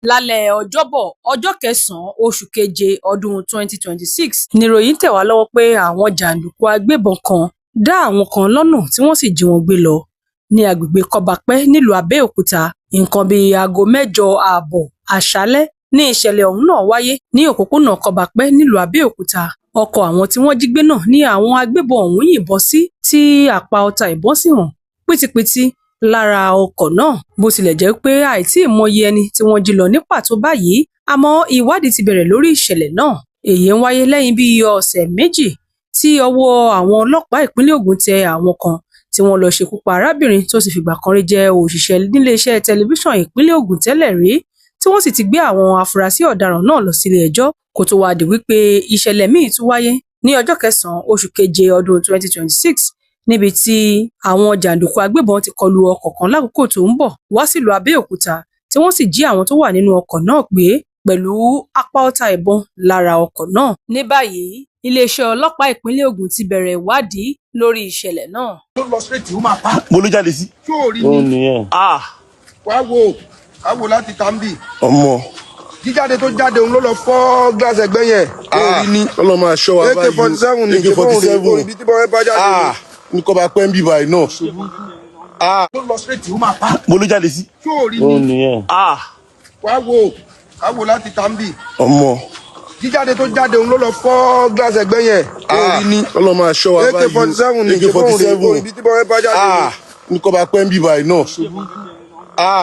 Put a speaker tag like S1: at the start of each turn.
S1: Lálẹ́ Ọjọ́bọ̀, ọjọ́ kẹsàn-án oṣù keje ọdún 2026 nìròyìn tẹ̀ wá lọ́wọ́ pé àwọn jàǹdùkú agbébọn kan dá àwọn kan lọ́nà tí wọ́n sì jí wọn gbé lọ ní agbègbè Kọ́bapẹ́ nílùú Abẹ́òkúta. Nǹkan bíi aago mẹ́jọ ààbọ̀ àṣálẹ́ ní ìṣẹ̀lẹ̀ ọ̀hún náà wáyé ní òpópónà Kọ́bapẹ́ nílùú Abẹ́òkúta. Ọkọ̀ àwọn tí wọ́n jí gbé náà ní àwọn agbébọn ọ̀hún yìnbọn sí, tí àpá ọta ìbọn sì hàn pìtìpìtì lára ọkọ̀ náà. Bó tilẹ̀ jẹ́ pé àìtíì mọyì ẹni tí wọ́n jí lọ ní pàtó báyìí, àmọ́ ìwádìí ti bẹ̀rẹ̀ lórí ìṣẹ̀lẹ̀ náà. Èyí ń wáyé lẹ́yìn bíi ọ̀sẹ̀ 2 tí ọwọ́ àwọn ọlọ́pàá ìpínlẹ̀ Ògùn tẹ àwọn kan tí wọ́n lọ ṣekú pa arábìnrin tó ti fìgbà kan rí jẹ́ òṣìṣẹ́ níléeṣẹ́ tẹlifíṣàn ìpínlẹ̀ Ògùn tẹ́lẹ̀ rí, tí wọ́n sì ti gbé àwọn afurasí ọ̀daràn náà lọ sílé ẹjọ́, kó tó wáá di wípé ìṣẹ̀lẹ̀ míì tún wáyé ní ọjọ́ kẹsàn-án oṣù keje ọdún 2026, níbi tí àwọn jàǹdùkú agbébọn ti kọlu ọkọ̀ kan lákòókò tó ń bọ̀ wá sílùú Abẹ́òkúta, tí wọ́n sì jí àwọn tó wà nínú ọkọ̀ náà gbé pẹ̀lú apá ọta ìbọn lára ọkọ̀ náà. Ní báyìí, iléeṣẹ́ ọlọ́pàá ìpínlẹ̀ Ògùn ti bẹ̀rẹ̀ ìwádìí lórí ìṣẹ̀lẹ̀ náà.
S2: Ló lọ straight, ó máa pa.
S3: Mo ló jáde sí.
S2: Ṣó o rí
S4: Ó
S2: ni?
S4: nìyẹn.
S3: Ah.
S2: Wá wo, wá wo láti tambi.
S3: Ọmọ.
S2: Jíjáde tó jáde, òun ló lọ fọ́ gíláàsì ẹgbẹ́ yẹn. Ó rí ni?
S3: Ọlọ́run máa ṣọ́ wa báyìí.
S2: AK-47 ni.
S3: AK-47.
S2: Ibi tí bọ́ọ̀ bá jáde
S3: Ah. Ní Kọ́bapẹ́ ń bí báyìí náà. Ah.
S2: ló lọ straight, ó máa pa.
S3: Mo ló jáde sí.
S2: Ṣó o rí
S4: Ó
S2: ni?
S4: nìyẹn.
S3: Ah.
S2: Wá wo, wá wo láti tambi.
S3: Ọmọ.
S2: Jíjáde tó jáde, òun ló lọ fọ́ gíláàsì ẹgbẹ́ yẹn. Ó rí ni?
S3: Ọlọ́run máa ṣọ́ wa báyìí.
S2: AK-47 ni.
S3: AK-47.
S2: Ibi tí bọ́ọ̀ bá jáde.
S3: Ah. Ní Kọ́bapẹ́ ń bí báyìí náà. Ah.